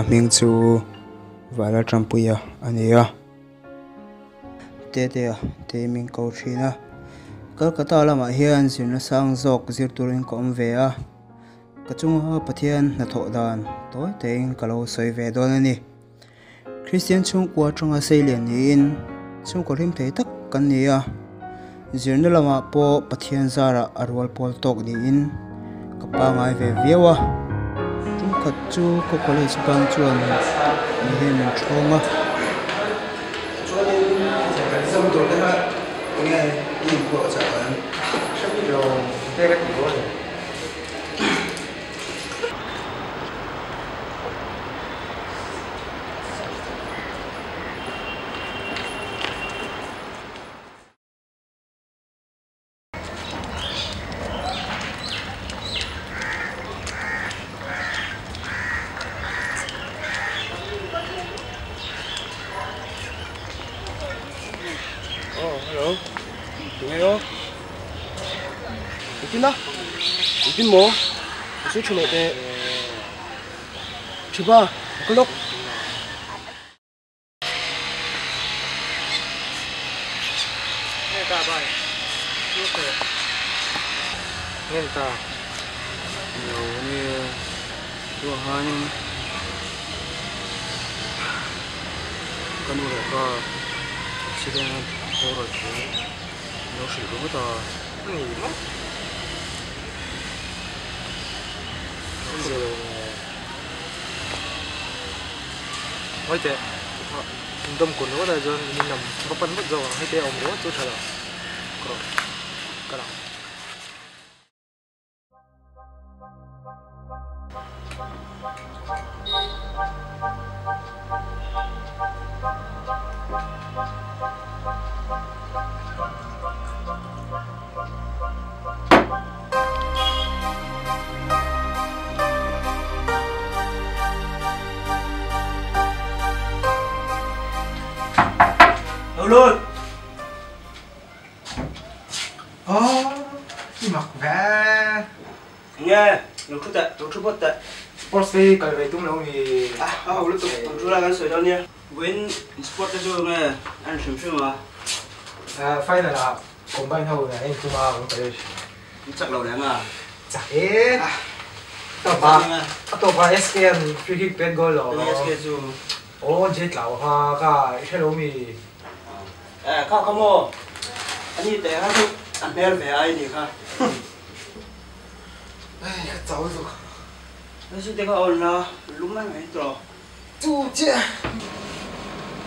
Ka hming chu Vanlaltanpuia a ni a. Tetea te min ko thin a. Kolkata lamah hian zirna sang zawk zir turin ka awm ve a. Ka chunga Pathian hnathawh dan tawi tein ka lo sawi ve dawn a ni. Kristian chhungkua atanga seilian niin chhungkaw hlim thei tak kan ni a. Zirna lamah pawh Pathian zarah a rual pawl tawk niin ka pangai ve viau a. Tumkhat chu ka college bang chuan mi hian min thawng a. Chuanin exam tur te kha enge i inpuahchah ang? Hre bik lo, te ka ti dawn e. Oh, hello. Tunge aw? Engtin a? Engtin maw? Ka sawi tha leh teh. Thiba, ka kal lawk. Nge ta bai? Nge ta? Lo ni chuanin ka nu leh pa accident a boral thu an lo hrilh ringawt a. Ani maw? Zelo nge? Ngawi teh, in dawm kun ringawt ai chuan min lam va pan vat zawk ang, hei te a awm ringawt chu tha lo. Ka rawh ka lang. Lo lut! Aw, i mak ve. Enge, lo thu teh, lo thu phawt teh. Sports te hi kal ve tum lo mi? Ah, a ho lutuk, tun thu lai kan sawi dawn nia. Vawiin sport te chu enge a ni hrim hrim a? Final ah combine ho nen a intum a, kan college. In chak lo reng a? Chak e. A tawpah SK an free kick pet goal lo. Enge SK chu? Aw, J tlau kha ka i hre lo mi? Eh, kha kha maw? A ni teh kha chu a hmel ve ai ni kha. Hei, ka chau zuk. Hei te kha awn la, lum mai mai tawh. Chu chiah.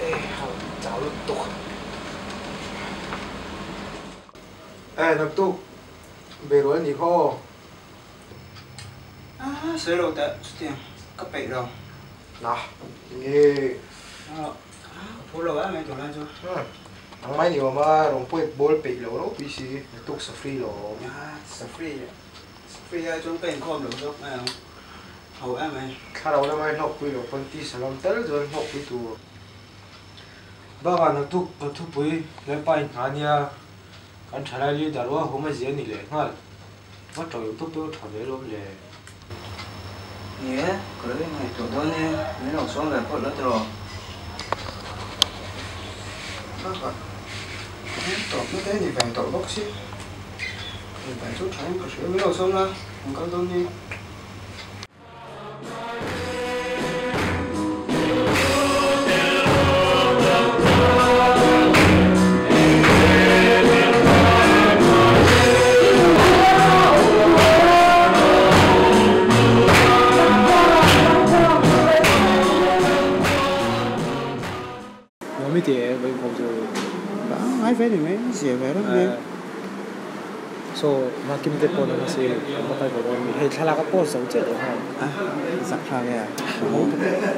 Eh, hau chau lutuk. Eh, naktuk berual ni kha aw. Ah, sawi lo teh, chutiang ka peih lo. Na, enge. Ah, ka phur lo em mai tunlai chu. Nang mai ni awm a, rawn pawi bawl peih lo ropui si, naktuk safri lo awm. Ah, safri, safri ai chuan ka inkhawm lo zawk mai ang, ho em mai. Thlarau lamah i hlawkpui lo pawn tisa lam tal chuan hlawkpui tur. Bakah naktuk ka thupui Lalpa in hna nia, kan thalai leader ruah hum a zia ni leh nghal. Va tawih tawp deuh tha ve lawm le. Ni e, ka lo inngaihtuah dawn e, min lo sawm ve phawt la tiraw. Bakah hmel tawp na te ni ve tawh bawk si. Kal ve chu tha in ka hria, min lo sawm la, kan kal dawn ni. Nuam i ti e, vawi khawm chu. Ngai ve ni mai, zia ve reng mai. So, Makim te pawh nana si, an va kal ve dawn mi. Hei thlalak a post zo chiah tawh nghal. A, zak thlak e a.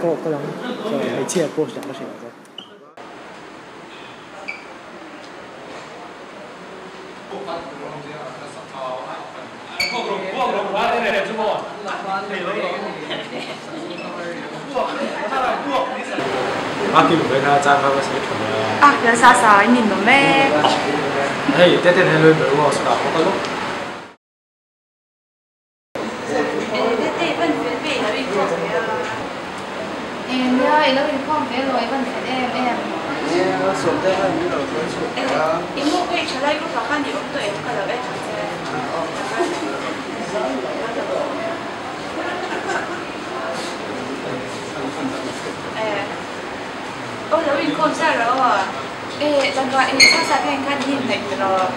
Ka kal ang. So, hmeichhia post dah ka hria ang che. A, kan sa sa in ninawm e. Fel aw, i van fel em em. Nia, Sawmte khan min lo hruai chhuak Eh, teh a. i mu hei thalai group ah khan i awm tawh em ka lo en ang che. Eh, aw lo inkhawm zar rawh aw. Eh, langah i sa sa te khan i inhnaih ta rawh.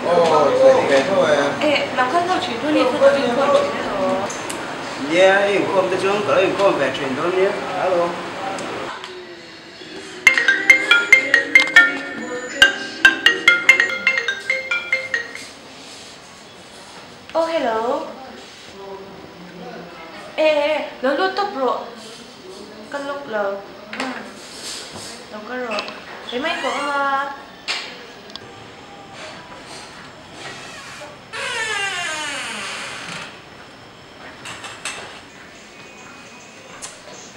Aw, hnaih ve tho e. Eh, lo kal ho thin dawn i kha lo inkhawm thin elaw. Nia, i inkhawm te chuan ka lo inkhawm ve thin dawn nia. Hello. Aw hello. Eh eh, lo lut tawp rawh. Ka lock lo. Umm lo kal rawh. Keimah in ka awm a.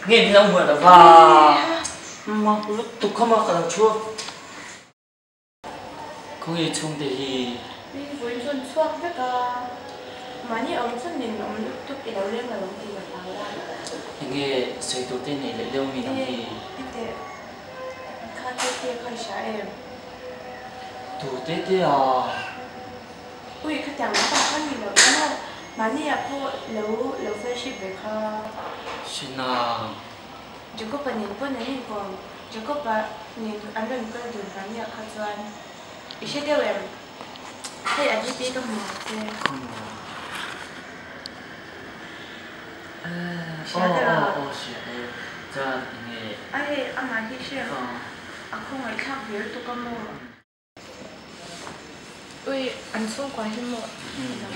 Nge min lo hmuh lo va. Mak lutuk kha maw ka lo thu. Khawnge chhungte hi. Min vui chhun chhuak vek a, mahni awm chhun nin awm lutuk i lo leng lo ang tih ka hlau a. Enge sawi tur te nei leh deuh mi nang hi. E, hete kha te te kha i hria em? Tu te te a? Ui khatiang lam pang kha ni lo emaw, mahni ah pawh lo lo friendship ve kha. Hre nang. Jacob-a nen pawn an inkawm, Jacob-a nen an rawn kal dun mahni ah kha chuan i hre deuh em? Hei a DP ka hmu ang che. Khaw maw? Hria Aw deuh a? aw aw hria e, chuan enge? A hei amah hi hria a khawngaih thlak ve lutuk a maw? Ui, an chhungkua hi maw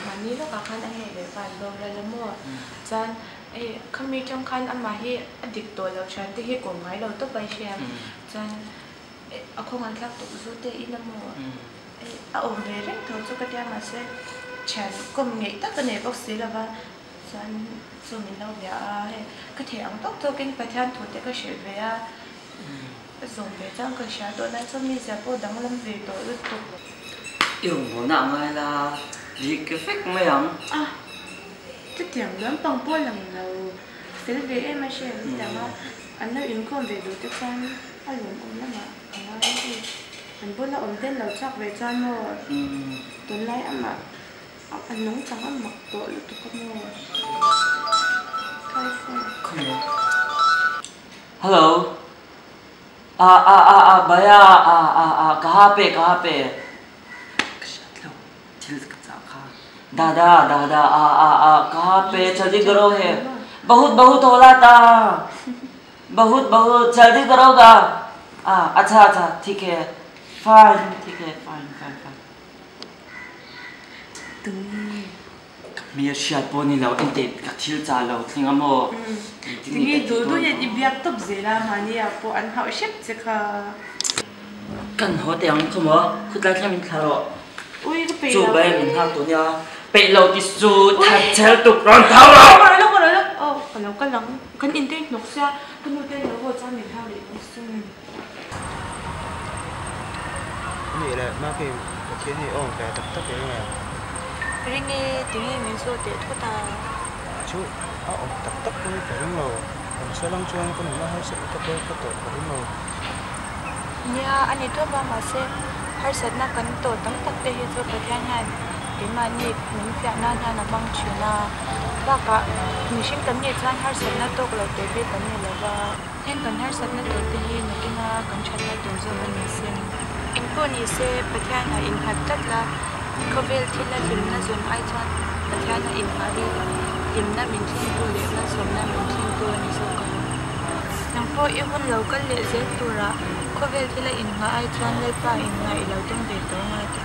mahni lawkah khan an neih leh van boral a maw? Chuan hei khami tang khan amah hi a dik tawh lo thian te hi kawm ngai lo tawp a i hria. Chuan a khawngaihthlak tuk zu te in a maw? A awm ve reng tho chu ka tia mahse thian kawm ngeih tak a nei bawk si lo va, chuan chu min lo bia a, hei ka theih ang tawk tawkin Pathian thu te ka hrilh ve a. Ka zawm ve chuan ka hria tawh lai chuan mizia pawh danglam ve tawh lutuk. I rawn bawl na a ngai la, dik vek mai ang. A, chutiang lampang pawh lang lo fel ve em a hria em chutiang a, an lo inkhawm ve duh te chuan a lawmawm lamah ka ngai a ni. An bula awm ten lo chhuak ve chuan maw tunlai amah a nungchang a mak tawh lutuk a maw. Kai phone. Khaw maw? Hello. A a a a bhaiya a a a kaha pe kaha pe ka hriat lo thil ka chah kha dada dada a a a kaha pe jaldi karo he bahut bahut hola ta bahut bahut jaldi karo ga a acha acha thik he fine thik he fine fine fine Tunge? Ka hmel hriat pawh ni lo, enteh ka thil chah lo thleng a maw? Engtin nge Tinge ka tih duh dawn duh hian ang? i biak tawp zel a, mahni ah pawh an hauh hrep che kha. Kan haw teh ang khaw maw? Khutlai thleng min thlah rawh. Ui ka peih Chu lo. bai min nghak tawh nia, peih lo ti chu Ui. that chel tuk rawn thau rawh! Ka rawn lo, ka rawn lo, aw ka lo kal ang. Kan intei hnawk sia, ka nu te lo haw chuan min hau leh dawn sin. Anih leh Maki Pathian hi awm ve tak tak eng nge? Ring e, tinge min zawt teh thawt a? Chu a awm tak tak pawh hi ka ring lo, awm se lang chuan ka nunna harsatna te pawh ka tawh ka ring lo. Nia, a ni tawp a, mahse harsatna kan tawh tam tak te hi chu Pathian hian keimahni min fiah nan hian a hmang thin a, bakah mihring tam nih chuan harsatna tawk lo teh bik kan ni lo va. Heng kan harsatna tur te hi nakina kan thatna tur zawk a ni sin. Engpawh ni se, Pathian a innghat tlat la, khawvel thila hlimna zawn ai chuan Pathian a inngah hi hlimna min thlentu leh malsawmna min thlentu a ni zawk ang. Nang pawh i hun lo kal leh zel turah khawvel thila inngah ai chuan Lalpa inngah i lo tum ve tawh ang a ti.